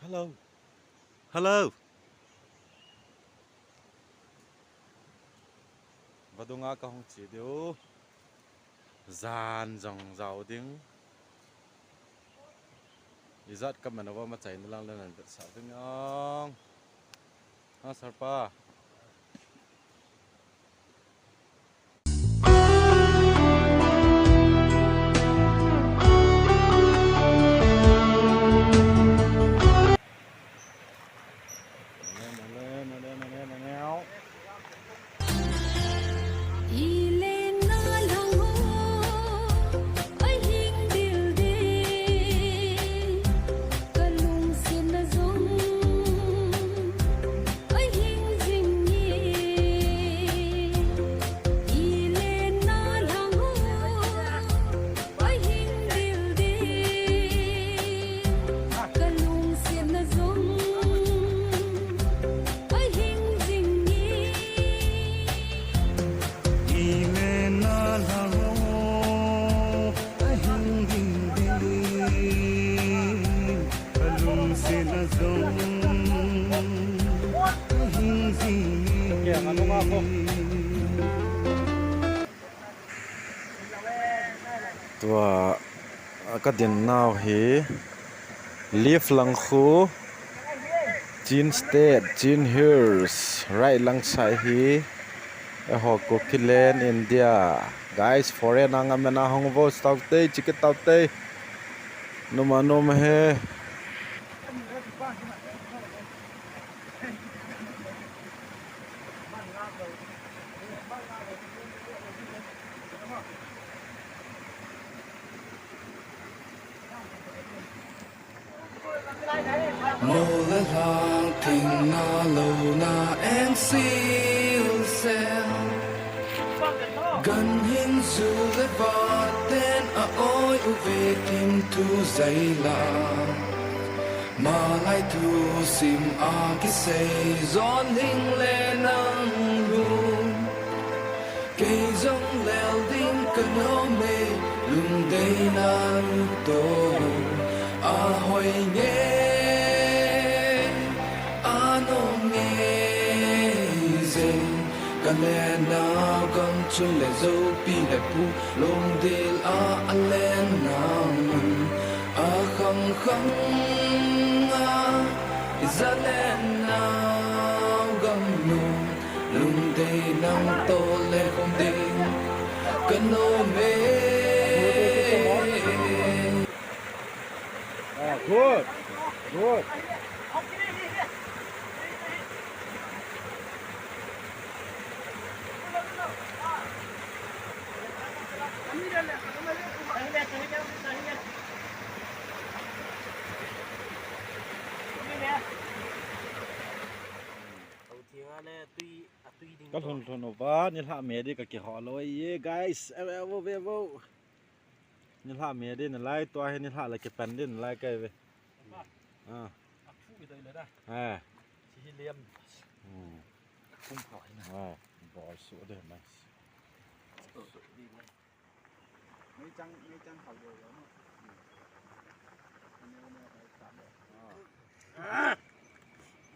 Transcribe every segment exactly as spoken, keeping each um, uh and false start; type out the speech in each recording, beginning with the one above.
Hello. Hello. Vadunga ka hong ci deuh. Zan zong zau ding. I zat ka man a va ma cai ni lang le nan vet sa ding ang. Ha, Sarpa. Tua ka din nau hi Lif Langkhu, Chin State, Chin Hills, right lang sai hi. Eho Kuki Land, India. Guys, foreign ang amena hong vo, taute, chikit taute. Numa numa he. Mo le hlang thing na lo na en sil sel. Ganhing zu le vaten a oi uh ve kim thu zai la. Malai thu sim a kisei zon hing le nang lum. Kei zong lel ding ka nuam e, lungdeina nu to a hoi nge. A nuam ngei zen ka le nau gam chung le Zopi le pu lungdil a a le nau mun a khang khang a i za le nau gam lung lungdei nang to le khong ding ka nuam e. Ah, good. Good. Ka hlun hlun upa ni hlah me di ka kihawh lo ei e, guys. Evo, evo, evo. Ni hlah me di na lai tua hi, ni hlah la kipan di na lai kai ve. Ah. Ah. Hmm. Ah. Ball su de mas.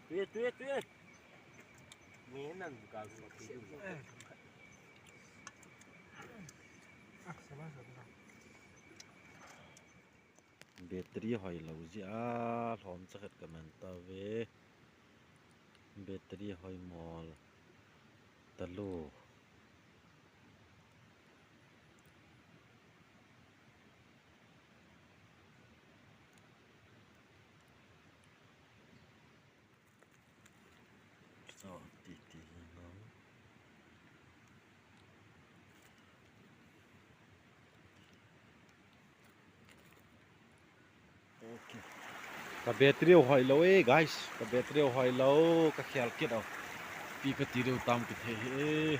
Tui, tui, tui. Battery hoi lo zia hlawm cakhat ka man ta ve. Battery hoi mawl ta lo. Ka battery uh hoih lo e, guys. Ka battery uh hoih lo, ka khial kit uh. Pi ka ti deuh tam kithei hi e.